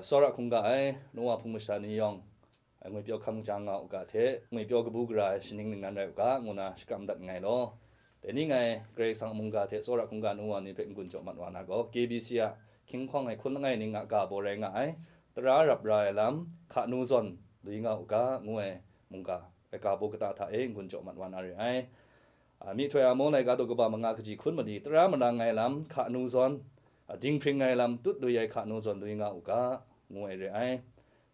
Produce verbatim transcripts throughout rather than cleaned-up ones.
Tsawra hkungga ai, nu wa hpung masha ni yawng, ngwipyaw hkam jang nga u ga hte, ngwipyaw kabu gara ai shaning ningnan rai u ga, ngu na shakram dat nngai law. Dai ni ngai Karai Kasang a mungga hte tsawra hkungga nu wa ni hpe n-gun jaw mat wa na gaw, K B C a hkying hkawng ai hkun langai ning a ga baw rai nga ai, tara rap ra ai lam, hka nu zawn lui nga u ga, ngu ai mungga, ai ga baw kata hta e n-gun jaw mat wa na re ai. A, myihtoi a maw laika daw kaba manga kaji hkun mali, tara marang ai lam, hka nu zawn, a, dinghpring ai lam, tut lui ai hka nu zawn lui nga u ga, ngu ai re ai.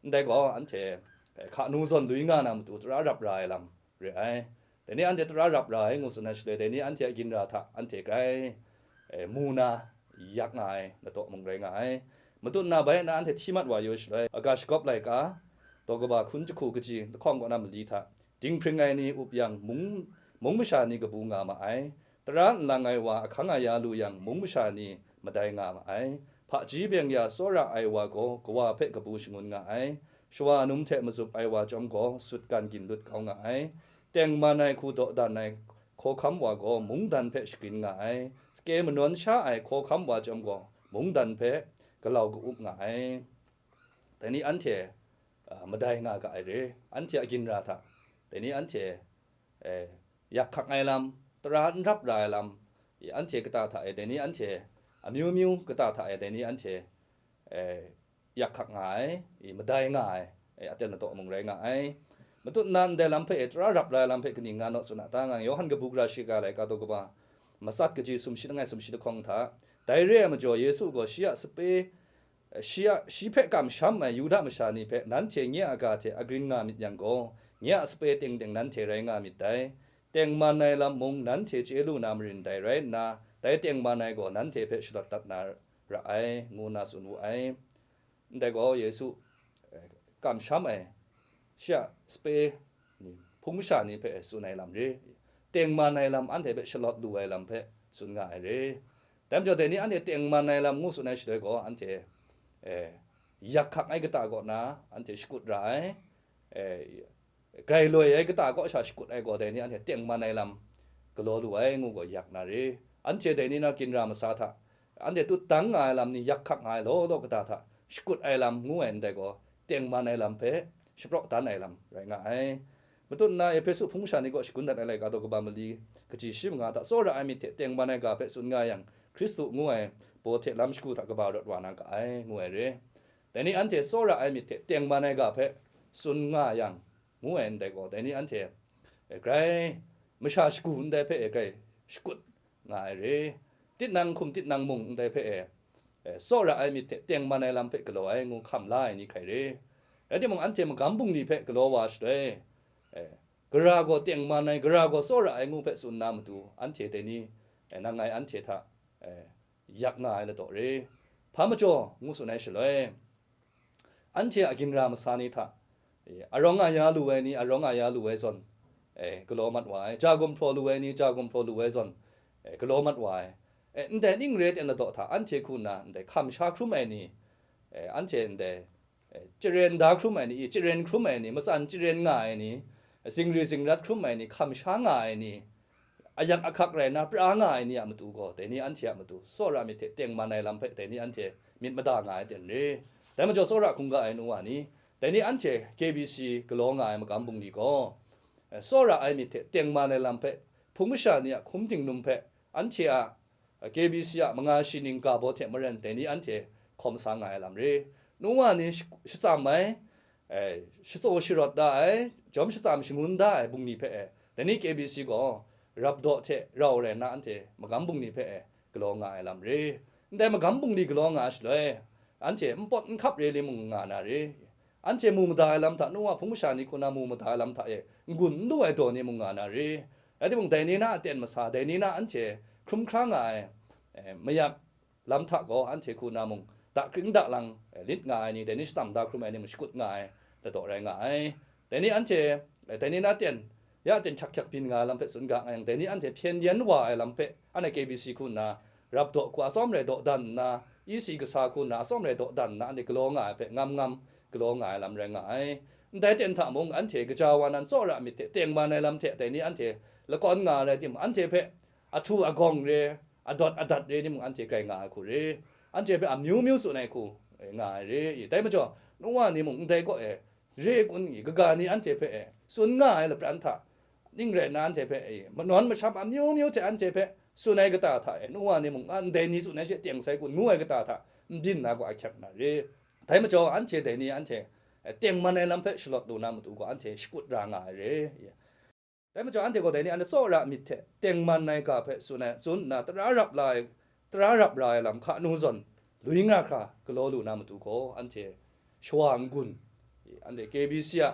Ndai gaw, anhte, eh, hka nu zawn lui nga na matu tara rap ra ai lam re ai. Dai ni anhte tara rap ra ai ngu tsun ai shaloi, dai ni anhte a ginra hta anhte grai, eh, mu na yak nga ai ladaw mung rai nga ai. Matut na bai nna anhte hti mat wa yu shaloi, aga shagawp laika, daw kaba hkun jahku kaji lahkawng kaw na mali hta, dinghpring ai ni up yang, mung, mung masha ni kabu nga ma ai. Tara nlang ai wa ahkang aya lu yang, mung masha ni madai nga ma ai. Hpaji byeng ya tsawra ai wa gaw kawa hpe kabu shangun nga ai. Shawa num hte mazup ai wa chyawm gaw, sutgan ginlut kau nga ai. Tengman ai hku dawdan ai hkawhkam wa gaw, mungdan hpe shagrin nga ai. Sakyoi manawn sha ai hkawhkam wa chyawm gaw, mungdan hpe galau ka-up nga ai. Dai ni anhte, a, madai nga ga ai re, anhte a ginra hta, dai ni anhte, eh, yak hkak ai lam, tara n rap ra ai lam, i anhte kata hta e, dai ni anhte amyu myu kata hta e, dai ni anhte, eh, yak hkak nga ai, i madai nga ai, eh, aten ladaw mung rai nga ai. Matut nna ndai lam hpe e, tara rap ra ai lam hpe kaning nga naw tsun a ta nga, Yawhan kabu gara shiga laika daw kaba, matsat kaji sumshi langai sumshi lahkawng hta, dai re ai majaw Yesu gaw shi a sape, shi a, shi hpe kamsham ai Yuda masha ni hpe, nanhte nye a ga hte agrin nga myit yang gaw, nye a sape teng teng nanhte rai nga myit dai. Tengman ai lam mung nanhte chye lu na marin dai rai nna, dai tengman ai gaw nanhte hpe shalawt dat na ra ai, ngu nna tsun wu ai. Ndai gaw Yesu, eh, kamsham ai, shi a sape ni, hpung masha ni hpe tsun ai lam re, tengman ai lam, anhte hpe shalawt lu ai lam hpe tsun nga ai re. Dai majaw, dai ni anhte tengman ai lam ngu tsun ai shaloi gaw, anhte, eh, yak hkak ai kata kaw na anhte shakut ra ai, eh, grai loi ai kata kaw sha shakut ai gaw, dai ni anhte tengman ai lam galaw lu ai ngu gaw yak na re. Anhte dai ni na ginra masa hta, anhte tutdang nga ai lam ni yak hkak nga ai law law kata hta shakut ai lam ngu ai ndai gaw, tengman ai lam hpe shapraw dan ai lam rai nga ai. Matut nna Ehpesu hpung masha ni kaw shagun dat ai laika daw kaba mali kaji shi manga hta, tsawra ai myit hte tengman ai ga hpe tsun nga yang, Hkristu ngu ai baw hte lam shagu hta kaba rawt wa na ga ai, ngu ai re. Dai ni anhte tsawra ai myit hte tengman ai ga hpe tsun nga yang, ngu ai ndai gaw, dai ni anhte, e, grai masha shagu ndai hpe, e, grai shakut nga ai re. Tinang hkum tinang mung ndai hpe, e, e, tsawra ai myit hte tengman ai lam hpe galaw ai ngu hkam la ai ni hkrai re. Rai timung, anhte magam bungli hpe galaw wa shaloi, e, gara gaw tengman ai, gara gaw tsawra ai ngu hpe tsun na matu, anhte dai ni, e, nang ngai anhte hta, e, yak nga ai ladaw re. Hpa majaw ngu tsun ai shaloi, anhte a ginra masa ni hta, e, arawng aya lu ai ni, arawng aya lu ai zawn, e, galaw mat wa ai, ja gumhpraw lu ai ni, ja gumhpraw lu ai zawn, e, galaw mat wa ai. E, ndai ning re ten ladaw hta, anhte hku nna ndai hkam sha hkrum ai ni, e, anhte ndai, e, charen da hkrum ai ni, i, charen hkrum ai ni, matsan charen nga ai ni, zingri zingrat hkrum ai ni, hkam sha nga ai ni, ayak ahkak rai na pra nga ai ni a matu gaw, dai ni anhte a matu tsawra myit hte tengman ai lam hpe dai ni anhte myit mada nga ai ten re. Dai majaw, tsawra hkungga ai nu wa ni, dai ni anhte K B C galaw nga ai magam bungli gaw, e, tsawra ai myit hte tengman ai lam hpe, hpung masha ni a hkum dingnum hpe, anhte a, e, K B C a manga shi ning ga baw hte maren dai ni anhte hkawm sa nga ai lam re. Nu wa ni sh-, shatsam ai, e, shatsaw sharawt da ai, jawm shatsam shangun da ai bungli hpe, e, dai ni K B C gaw rapdaw hte rau rai nna anhte magam bungli hpe, e, galaw nga ai lam re. Ndai magam bungli galaw nga ai shaloi, anhte npawt nhkap re li mung nga na re. Anhte mu mada ai lam hta, nu wa hpung masha ni hku na mu mada ai lam hta e, n-gun n lu ai daw ni mung nga na re. Rai timung, dai ni na aten masa, dai ni na anhte hkrum hkra nga ai, e, mayak lam hta gaw, anhte hku na mung, dakring dalang, e, lit nga ai ni, dai ni shatsam da hkrum ai ni mung shakut nga ai ladaw rai nga ai. Dai ni anhte, e, dai ni na ten, ya ten hkyak hkyak byin nga ai lam hpe tsun ga nga yang, dai ni anhte hpyen yen wa ai lam hpe, anhte K B C hku nna, rapdaw hku atsawm rai dawdan nna, E C kasa hku nna atsawm rai dawdan nna, anhte galaw nga ai hpe ngam ngam galaw nga ai lam rai nga ai. Ndai ten hta mung, anhte gaja wa nan tsawra myit hte tengman ai lam hte dai ni anhte lakawn nga ai rai timung, anhte hpe ahtu agawng re, adawt adat re ni mung, anhte grai nga ai hku re, anhte hpe amyu myu tsun ai hku, nga ai re i. Dai majaw, nu wa ni mung ndai kaw e, re kun i, kaga ni anhte hpe e, tsun nga ai lapran hta, ning rai nna anhte hpe e, manawn masham amyu myu hte anhte hpe tsun ai kata hta e, nu wa ni mung, a, ndai ni tsun ai she teng sai kun ngu ai kata hta n byin na gaw ahkyak na re. Dai majaw, anhte dai ni anhte, e, tengman ai lam hpe shalawt lu na matu gaw, anhte shakut ra nga ai re. Dai majaw, anhte gaw dai ni anhte tsawra myit hte tengman ai ga hpe tsun ai, tsun nna, tara rap la ai, tara rap ra ai lam hka nu zawn, lui nga hkra galaw lu na matu gaw, anhte shawa n-gun, anhte K B C a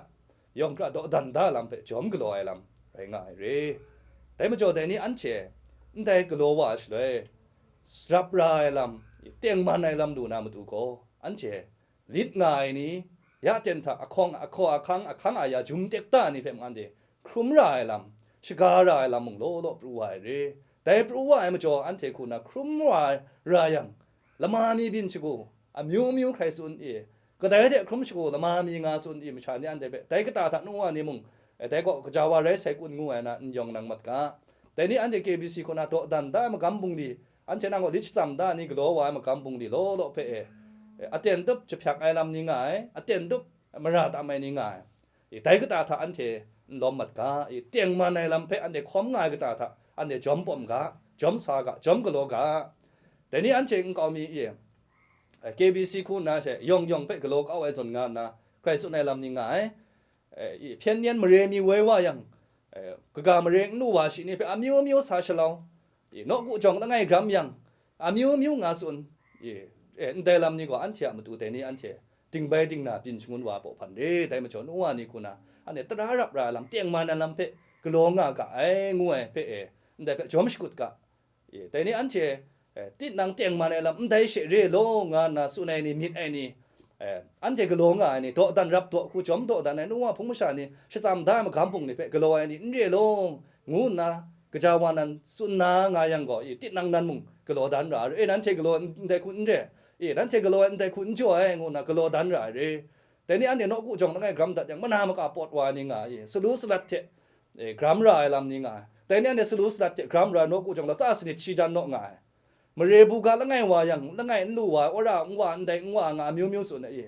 yawng hkra dawdan da lam hpe jawm galaw ai lam rai nga ai re. Dai majaw, dai ni anhte ndai galaw wa ai shaloi, rap ra ai lam, tengman ai lam lu na matu gaw, anhte lit nga ai ni, ya ten hta ahkawng, ahkaw ahkang, ahkang aya jum tek ta ni hpe mung anhte hkrum ra ai lam, shaga ra ai lam mung law law pru wa ai re. Dai pru wa ai majaw, anhte hku na hkrum wa ra yang, lama mi byin shagu, amyu myu hkrai tsun i, kadai hte hkrum shagu lama mi nga tsun i, masha ni anhte hpe, dai kata hta nu wa ni mung, e, dai gaw kaja wa rai sai kun ngu ai na n yawng nang mat ga. Dai ni anhte K B C hku na dawdan da ai magam bungli, anhte nang gaw lit shatsam da ni galaw wa ai magam bungli law law hpe e, e, aten tup jahpyak ai lam ni nga ai, aten tup mara tam ai ni nga ai. E, dai kata hta anhte n lawm mat ga, e, tengman ai lam hpe anhte hkawm nga ai kata hta anhte jawm pawm ga, jawm sa ga, jawm galaw ga. Dai ni anhte nkau mi e, e, K B C hku nna she yawng yawng hpe galaw kau ai zawn nga nna, hkrai tsun ai lam ni nga ai. E, i, hpyen yen mare mi woi wa yang, e, kaga mare n lu wa shi ni hpe amyu myu sa shalau, i, nawku jawng langai gram yang, amyu myu nga tsun, i, e, ndai lam ni gaw anhte a matu dai ni anhte dingbai dingna byin shangun wa ai pawhpan re. Dai majaw, nu wa ni hku na, anhte tara rap ra ai lam, tengman ai lam hpe galaw nga ga ai, ngu ai hpe e, ndai hpe jawm shakut ga. E, dai ni anhte, e, tinang tengman ai lam ndai she re law nga nna tsun ai ni, myit ai ni, e, anhte galaw nga ai ni, dawdan rap daw hku jawm dawdan ai nu wa hpung masha ni, shatsam da ai magam bung ni hpe galaw ai ni n re law, ngu nna, gaja wa nan tsun na nga yang gaw, e, tinang nan mung galaw dan ra ai re. E, nanhte galaw ndai hku n re, e, nanhte galaw ai ndai hku n jaw ai, ngu nna galaw dan ra ai re. Dai ni anhte nawku jawng langai gram dat yang, mana maka pawt wa ai ni nga ai, salu salat hte, e, gram ra ai lam ni nga ai. Dai ni anhte salu salat hte gram ra ai nawku jawng latsa sanit shi jan naw nga ai. Mare bu ga langai wa yang, langai n lu wa ai, wora n wa, ndai n wa nga, amyu myu tsun ai, e,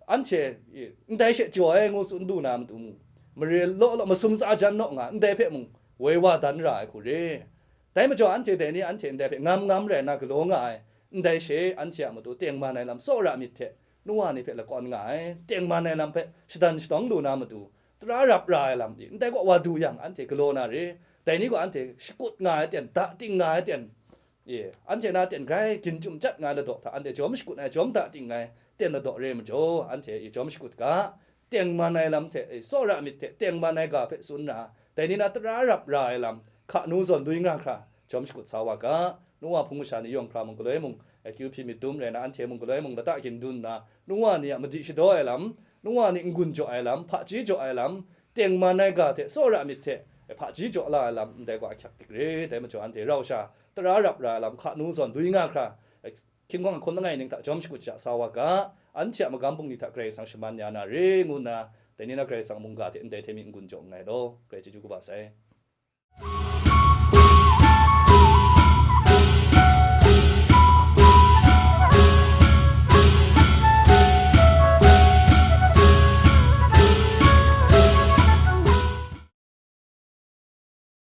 anhte, e, ndai she jaw ai ngu tsun du na matu mung, mare law law masum tsa jan naw nga, ndai hpe mung woi wa dan ra ai hku re. Dai majaw, anhte dai ni anhte ndai hpe ngam ngam rai nna galaw nga ai, ndai she anhte a matu tengman ai lam tsawra myit hte, nu wa ni hpe lakawn nga ai, tengman ai lam hpe shadan shadawng lu na matu, tara rap ra ai lam, ndai kaw wa du yang, anhte galaw na re. Dai ni gaw anhte shakut nga ai ten, da ting nga ai ten, e, anhte na ten grai gin chyum chyat nga ai ladaw hta, anhte jawm shakut ai, jawm da ting ai ten ladaw re majaw, anhte, e, jawm shakut ga, tengman ai lam hte, e, tsawra myit hte tengman ai ga hpe tsun nna, dai ni na tara rap ra ai lam, hka nu zawn lui nga hkra, jawm shakut sa wa ga. Nu wa hpung masha ni yawng hkra mung galoi mung, akyu hpyi myit dum rai na, anhte mung galoi mung lata gin dun nna, nu wa ni a madi shadaw ai lam, nu wa ni n-gun jaw ai lam, hpaji jaw ai lam, tengman ai ga hte tsawra myit hte, e, hpaji jaw la ai lam, ndai gaw ahkyak dik re. Dai majaw, anhte rau sha tara rap ra ai lam, hka nu zawn lui nga hkra, e, hkying hkawng hkun langai ning hta jawm shakut sha sa wa ga, anhte a magam bungli hta Karai Kasang shaman ya na re, ngu nna, dai ni na Karai Kasang mungga hte ndai hte mi n-gun jaw nngai law, Karai chyeju kaba sai.